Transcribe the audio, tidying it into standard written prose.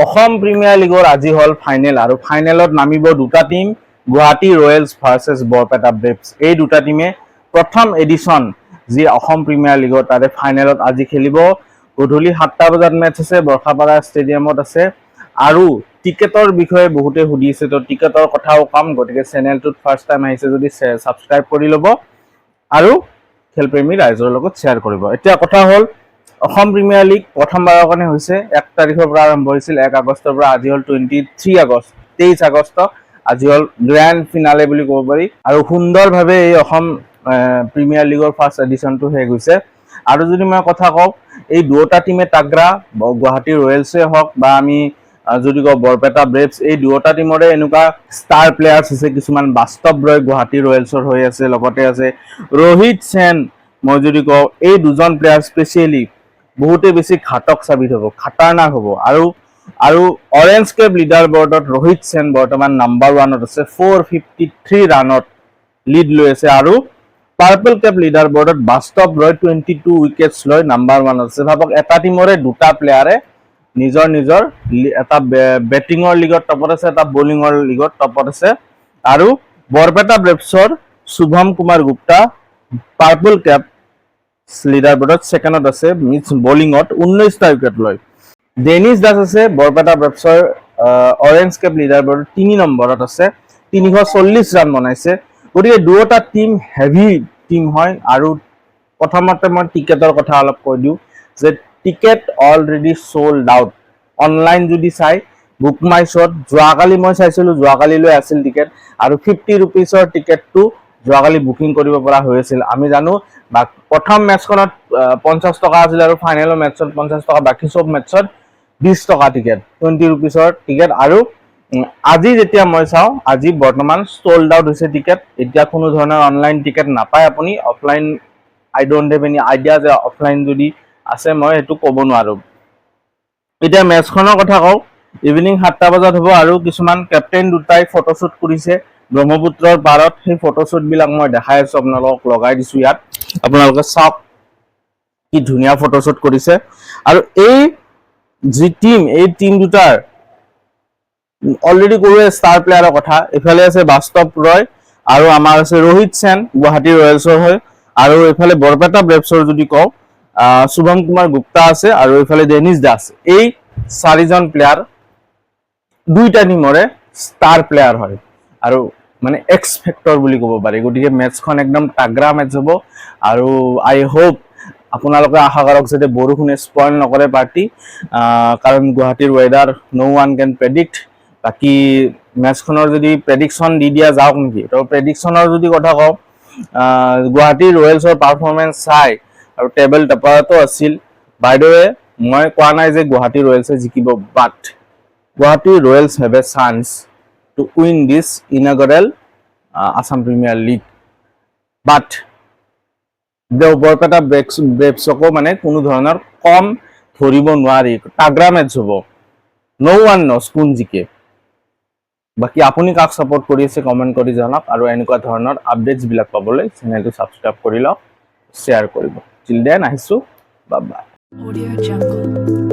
Assam premier লীগৰ আজি হ'ল ফাইনেল আৰু ফাইনেলত নামিব দুটা team, Guwahati Royals versus Barpeta Braves. এই দুটা টীমে প্ৰথম এডিশ্যন যি অসম প্ৰিমিয়াৰ লীগৰ, তাৰে ফাইনেলত আজি খেলিব। গধূলি 7টা বজাত মেচ আছে, বৰ্ষাপাৰা ষ্টেডিয়ামত আছে। আৰু টিকেটৰ বিষয়ে বহুতে সুধিছে, তো টিকেটৰ কথাও কম। গতিকে চেনেলটোত ফাৰ্ষ্ট টাইম আহিছে যদি ছাবস্ক্ৰাইব কৰি ল'ব আৰু খেলপ্ৰেমী ৰাইজৰ লগত শ্বেয়াৰ কৰিব। এতিয়া কথা হ'ল, অসম প্ৰিমিয়াৰ লীগ প্ৰথমবাৰৰ কাৰণে হৈছে। 1 তাৰিখৰ পৰা আৰম্ভ হৈছিল, 1 আগষ্টৰ পৰা। আজি হ'ল 23 আগষ্ট, 23 আগষ্ট। আজি হ'ল গ্ৰেণ্ড ফিনালে বুলি ক'ব পাৰি। আৰু সুন্দৰভাৱে এই অসম প্ৰিমিয়াৰ লীগৰ ফাৰ্ষ্ট এডিশ্যনটো শেষ হৈছে। আৰু যদি মই কথা কওঁ, এই দুয়োটা টীমে তাগ্ৰা, গুৱাহাটী ৰয়েলছে হওক বা আমি যদি কওঁ বৰপেটা ব্ৰেভছ, এই দুয়োটা টীমৰে এনেকুৱা ষ্টাৰ প্লেয়াৰ্ছ আছে কিছুমান। বাস্তৱ ৰয় গুৱাহাটী ৰয়েলছৰ হৈ আছে, লগতে আছে ৰোহিত সেন। মই যদি কওঁ, এই দুজন প্লেয়াৰ স্পেচিয়েলি বহুতে বেছি ঘাতক চাবিত হ'ব, খাতাৰনাক হ'ব। আৰু অৰেঞ্জ কেপ লিডাৰ বৰ্ডত ৰোহিত সেন বৰ্তমান নাম্বাৰ ওৱানত আছে, 453 ৰানত লিড লৈ আছে। আৰু পাৰ্পল কেপ লিডাৰ বৰ্ডত বাস্তৱ ৰয় 22 উইকেটছ লৈ নাম্বাৰ ওৱানত আছে। ভাবক, এটা টীমৰে দুটা প্লেয়াৰে নিজৰ নিজৰ এটা বেটিঙৰ লীগত টপত আছে, এটা বলিঙৰ লীগত টপত আছে। আৰু বৰপেটা ব্ৰেভছৰ Shubham Kumar Gupta purple cap leader বৰ্ডত ছেকেণ্ডত আছে, মিনছ বলিঙত 19টা উইকেট লয়। ডেনিছ দাস আছে বৰপেটা ব্ৰেভছৰ অৰেঞ্জ কেপ লিডাৰ বৰ্ডত 3 নম্বৰত আছে, 340 ৰান বনাইছে। গতিকে দুয়োটা টীম হেভি টীম হয়। আৰু প্ৰথমতে মই টিকেটৰ কথা অলপ কৈ দিওঁ যে ticket already sold out. Online যদি চাই, বুক মাই শ্ব'ত যোৱাকালি মই চাইছিলোঁ, যোৱাকালিলৈ আছিল টিকেট। আৰু 50 ৰুপিজৰ টিকেটটো যোৱাকালি বুকিং কৰিব পৰা হৈ আছিল। আমি জানো বা প্ৰথম মেটচখনত 50 টকা আছিল আৰু ফাইনেলৰ মেটচত 50 টকা, বাকী চব মেটচত 20 টকা টিকেট, 20 ৰুপিজৰ টিকেট। আৰু আজি যেতিয়া মই চাওঁ, আজি বৰ্তমান চল্ড আউট হৈছে টিকেট। এতিয়া কোনো ধৰণৰ অনলাইন টিকেট নাপায় আপুনি। Offline I don't have any idea যে অফলাইন যদি আছে, মই সেইটো ক'ব নোৱাৰোঁ। এতিয়া মেচখনৰ কথা কওঁ, ইভিনিং 7টা বজাত হ'ব। আৰু কিছুমান কেপ্টেইন দুটাই ফটোশ্বুট কৰিছে ব্ৰহ্মপুত্ৰৰ পাৰত। সেই ফটোশ্বুটবিলাক মই দেখাই আছো আপোনালোকক, লগাই দিছো ইয়াত, আপোনালোকে চাওক কি ধুনীয়া ফটোশ্বুট কৰিছে। আৰু এই যি টীম, এই টীম দুটাৰ অলৰেডি ক'লোৱে ষ্টাৰ প্লেয়াৰৰ কথা। এইফালে আছে বাস্তৱ ৰয় আৰু আমাৰ আছে ৰোহিত সেন গুৱাহাটী ৰয়েলছৰ হৈ। আৰু এইফালে বৰপেটা ব্ৰেভছৰ যদি কওঁ, শুভম কুমাৰ গুপ্তা আছে আৰু এইফালে ডেনিছ দাস। এই চাৰিজন প্লেয়াৰ দুইটা টীমৰে ষ্টাৰ প্লেয়াৰ হয় আৰু মানে এক্স ফেক্টৰ বুলি ক'ব পাৰি। গতিকে মেটচখন একদম তাগ্ৰা মেটচ হ'ব। আৰু আই হোপ, আপোনালোকে আশা কৰক যাতে বৰষুণে স্পইল নকৰে পাৰ্টি, কাৰণ গুৱাহাটীৰ weather no one can predict। বাকী মেটচখনৰ যদি প্ৰেডিকশ্যন দি দিয়া যাওক নেকি, তো প্ৰেডিকশ্যনৰ যদি কথা কওঁ, গুৱাহাটী ৰয়েলছৰ পাৰফৰ্মেঞ্চ চাই আৰু টেবল টপাৰতো আছিল। বাই the ৱে, মই কোৱা নাই যে গুৱাহাটী ৰয়েলছে জিকিব, but Guwahati Royals have a chance to win this inaugural Assam Premier League, but Barpeta ব্ৰেভছকো মানে কোনো ধৰণৰ কম ধৰিব নোৱাৰি। তাগ্ৰা মেটচ হ'ব, ন' ওৱান নজ কোন জিকে। বাকী আপুনি কাক ছাপৰ্ট কৰি আছে, কমেণ্ট কৰি জনাওক। আৰু এনেকুৱা ধৰণৰ আপডেটছবিলাক পাবলৈ চেনেলটো ছাবস্ক্ৰাইব কৰি লওক, শ্বেয়াৰ কৰিব। টিল then আহিছোঁ, বা বাই। Audio Jungle.